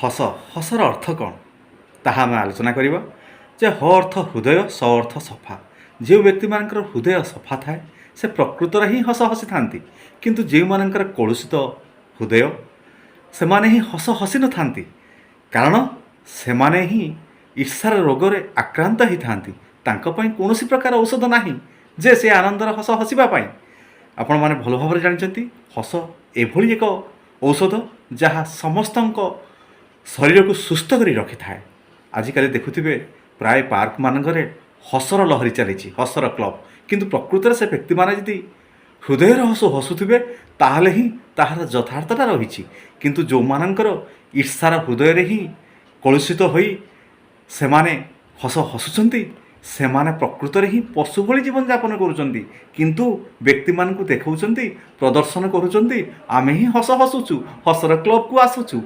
ହସ, ହସର ଅର୍ଥ କ'ଣ ତାହା ଆମେ ଆଲୋଚନା କରିବା ଯେ ହ ଅର୍ଥ ହୃଦୟ, ସ ଅର୍ଥ ସଫା। ଯେଉଁ ବ୍ୟକ୍ତିମାନଙ୍କର ହୃଦୟ ସଫା ଥାଏ, ସେ ପ୍ରକୃତରେ ହିଁ ହସ ହସିଥାନ୍ତି। କିନ୍ତୁ ଯେଉଁମାନଙ୍କର କଳୁଷିତ ହୃଦୟ, ସେମାନେ ହିଁ ହସ ହସିନଥାନ୍ତି, କାରଣ ସେମାନେ ହିଁ ଈର୍ଷାର ରୋଗରେ ଆକ୍ରାନ୍ତ ହୋଇଥାନ୍ତି। ତାଙ୍କ ପାଇଁ କୌଣସି ପ୍ରକାର ଔଷଧ ନାହିଁ ଯେ ସେ ଆନନ୍ଦର ହସ ହସିବା ପାଇଁ। ଆପଣମାନେ ଭଲ ଭାବରେ ଜାଣିଛନ୍ତି, ହସ ଏଭଳି ଏକ ଔଷଧ ଯାହା ସମସ୍ତଙ୍କ ଶରୀରକୁ ସୁସ୍ଥ କରି ରଖିଥାଏ। ଆଜିକାଲି ଦେଖୁଥିବେ, ପ୍ରାୟ ପାର୍କମାନଙ୍କରେ ହସର ଲହରୀ ଚାଲିଛି, ହସର କ୍ଲବ୍। କିନ୍ତୁ ପ୍ରକୃତରେ ସେ ବ୍ୟକ୍ତିମାନେ ଯଦି ହୃଦୟର ହସ ହସୁଥିବେ, ତାହେଲେ ହିଁ ତାହାର ଯଥାର୍ଥତା ରହିଛି। କିନ୍ତୁ ଯେଉଁମାନଙ୍କର ଈର୍ଷାର ହୃଦୟରେ ହିଁ କଳୁଷିତ ହୋଇ ସେମାନେ ହସ ହସୁଛନ୍ତି, ସେମାନେ ପ୍ରକୃତରେ ହିଁ ପଶୁ ଭଳି ଜୀବନଯାପନ କରୁଛନ୍ତି। କିନ୍ତୁ ବ୍ୟକ୍ତିମାନଙ୍କୁ ଦେଖାଉଛନ୍ତି, ପ୍ରଦର୍ଶନ କରୁଛନ୍ତି, ଆମେ ହିଁ ହସ ହସୁଛୁ, ହସର କ୍ଲବକୁ ଆସୁଛୁ।